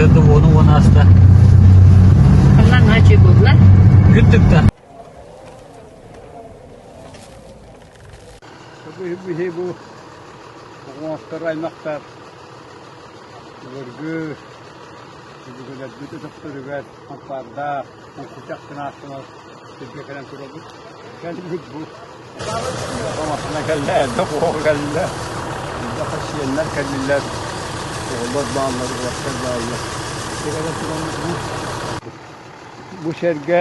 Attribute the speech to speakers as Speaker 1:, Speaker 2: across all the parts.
Speaker 1: Сарсыарда уону уон ааста.
Speaker 2: Халлаан наһаа үчүгэй буолла.
Speaker 1: Күн тыкта.
Speaker 3: Биһи бу оҕоҥостор аймахтар былыргы өбүгэлэрбит өтөхтөрүгэр ампаардаах, оҥкучах гынаахтанар сиргэ кэлэн турабыт. Кэлбит бу массыына кэллэ, элбэх оҕо кэллэ, элбэх сиэннэр кэллилэр, оҕолор бааллар, уолаттар бааллар. Кэлэн тураммыт бу бу сэргэ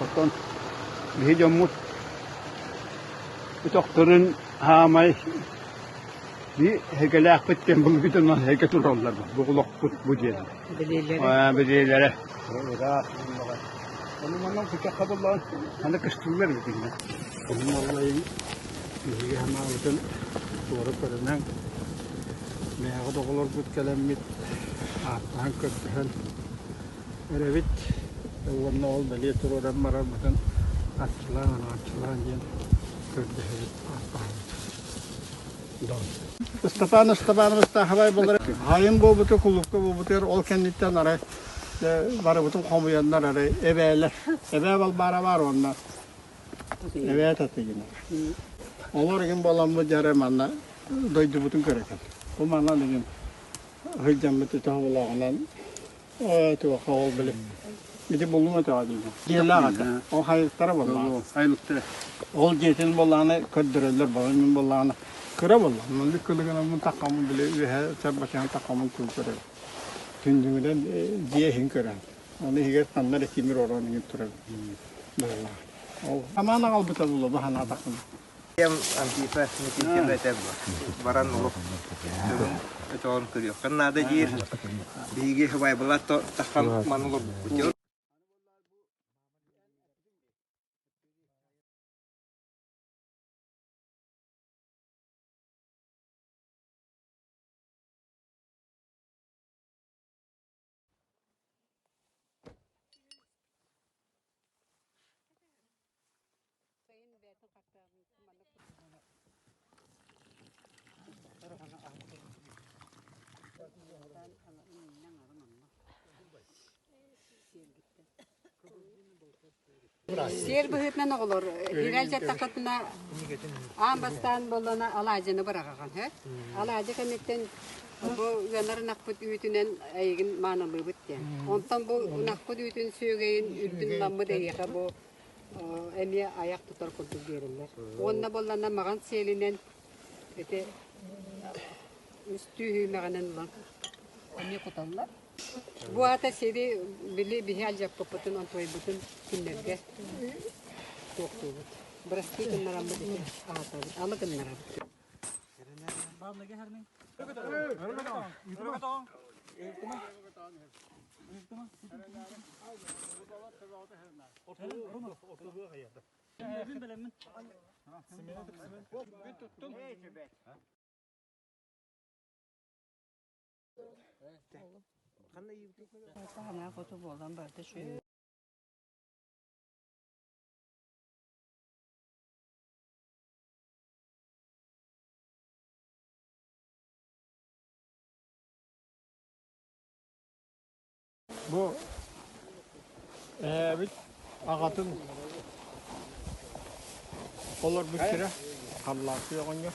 Speaker 3: оттон биһи дьоммут өтөхтөрүн хаамай би эһэгэлээхпит диэн былыргытынан эһэгэ тураллар бу олохпут бу диэн.
Speaker 2: Билиилэрэ.
Speaker 3: Билиилэрэ. Ыраах буллаҕа. Ону манан кучахха буллаҕын аны кыстыыллар эбит Ону аллайын биһиги санаабытын туора көрүнэн бэйэҕит оҕолорбут кэлэммит ааттаһан көрдөһөн эрэбит уонна ол бэлиэ туруоран барарбытын арчылаан араҥаччылаан диэн көрдөһөбүт ааттаһабыт. Ыстапаан Ыстапаанович Тахабай буолар хайын буолбуту кулуупка буолбутугар ол кэнниттэн арай барыбытын хомуйаннар арай эбээлэр эбээ Балбаара баар уонна эбээ Татыгина олор игин буоламмыт дьэ манна дойдубутун көрө кэл бу манан игин сылдьаммыт өтөх олоҕунан туохха ол били ити буллум өтөҕө диибин дьиэлээх этэ ол хайыктара буоллаҕа
Speaker 4: Айылыктара.
Speaker 3: Ол дьиэтин буоллаҕына көрдөрөллөр балай мин буоллаҕына кыра буолла маннык кылыгынаммын таххаммын били үөһэ чарбачаан таххаммын кыл көрөр түннүгүнэн дьиэ иһин көрөн ону иһигэр ханна эрэ тимир ороон иҥин турар быһыылаах ол самаан аҕалбыта буолуо баһанаатахпына
Speaker 4: Ийэм Антипа Никитина этэ баран олох дьонун өтөҕүн көрүөххэ наада диир. Биһиги убайбылар таххан маны олорбуппут.
Speaker 2: Сиэр быһыытынан оҕолор киирэн дьаттаххытына аан бастаан буоллана алаадьыны быраҕаҕын һэ алаадьы кэнниттэн бу ыанар ынахпыт үүтүнэн эйигин маанылыыбыт диэн онтон бу ынахпыт үүтүн сүөгэйин үрдүн ыламмыт эйиэхэ бу эмиэ айах тутар курдук биэрэллэр уонна буоллана маҕан сиэлинэн ити үстүү сүүмэҕинэн ылан эмиэ куталлар Бу аата сири били биһи алдьаппыппытын, онтуойбутун күннэргэ туохтуубут. Бырастыы гыннараммыт ити аһатабыт, алы гыннарабыт. Санаа хоту буолан барда үчүгэй.
Speaker 3: Бу эһээбит аҕатын олорбут сирэ Халлааппый оҕонньор.